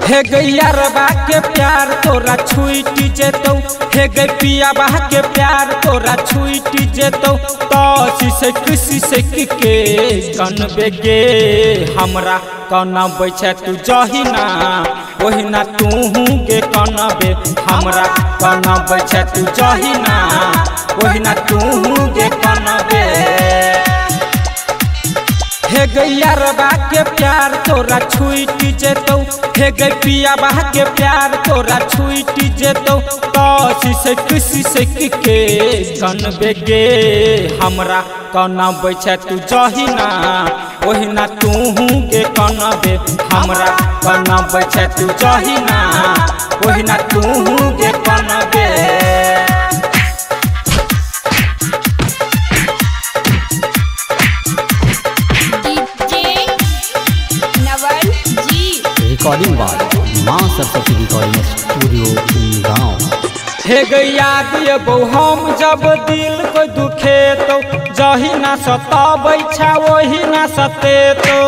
हे गैया रबा के प्यार तोरा छूट जेतौ, हे गै पियाबा के प्यार तोरा छूट जेतौ। तो सिसक सिसक के कनबे गे हमरा कनबै छै तू जहिना ओहिना तूहू गे कनबे। हमरा कनबै छै तू जहिना ओहिना तूहू गे कनबे। हे गैया रबा के प्यार तोरा छूट जेतौ, हे गै पियाबा के प्यार तोरा छूट जेतौ। तो सिसक सिसक के कनबे गे हमरा कनबै छै तू जहिना ओहिना तूहू गे कनबे। हमरा कनबै छै तू जहिना ओहिना तूहू गे कनबे। रिकॉर्डिंग बाय माँ सरस्वती रिकॉर्डिंग स्टूडियो गाँव। हे गैया दियबौ हम जब दिल को दुखेतौ, जहिना सताबै छै ओहिना सतेतौ।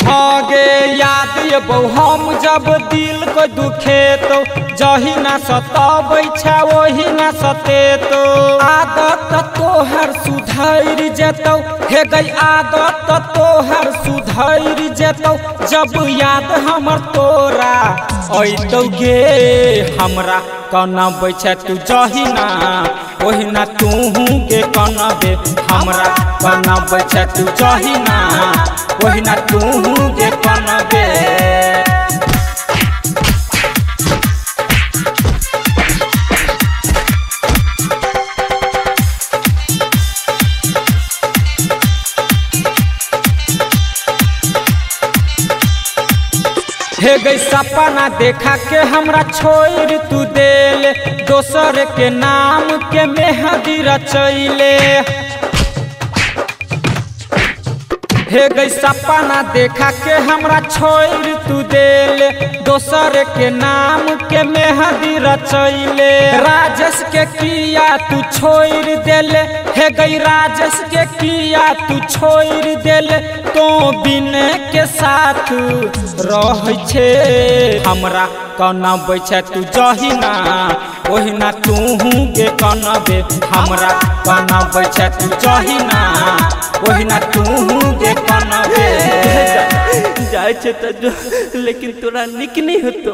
हाँ गे याद अयबौ हम जब दिल को दुखेतौ, जहिना सताबै छै ओहिना सतेतौ। आदत तोहर सुधरि जेतौ, हे गै आदत तोहर सुधरि जेतौ। जब याद हमर तोरा अयतौ गे हमरा कनबै छै तू जहिना ओहिना तूहू गे कनबे। हमरा कनबै छै तू जहिना ओहिना तूहू गे कनबे। हे गै सपना देखा के हमरा छोड़ तू देल, दोसर के नाम के मेहंदी रचैले। हे गै सपना देखा के हमरा छोड़ तू देल, दोसर के नाम के मेहंदी रचैले। राजेश के किया तू छोड़ देले, हे गै राजेश के किया तू छोड़ देले। तो बिन के साथ रहै छे हमरा कनबै छै तू जहिना ओहिना तूहू गे कनबे। हमरा कनबै छै तू जहिना ओहिना तूहू गे कनबे। जाइ छै त जो, लेकिन तोरा निक नहीं होतो।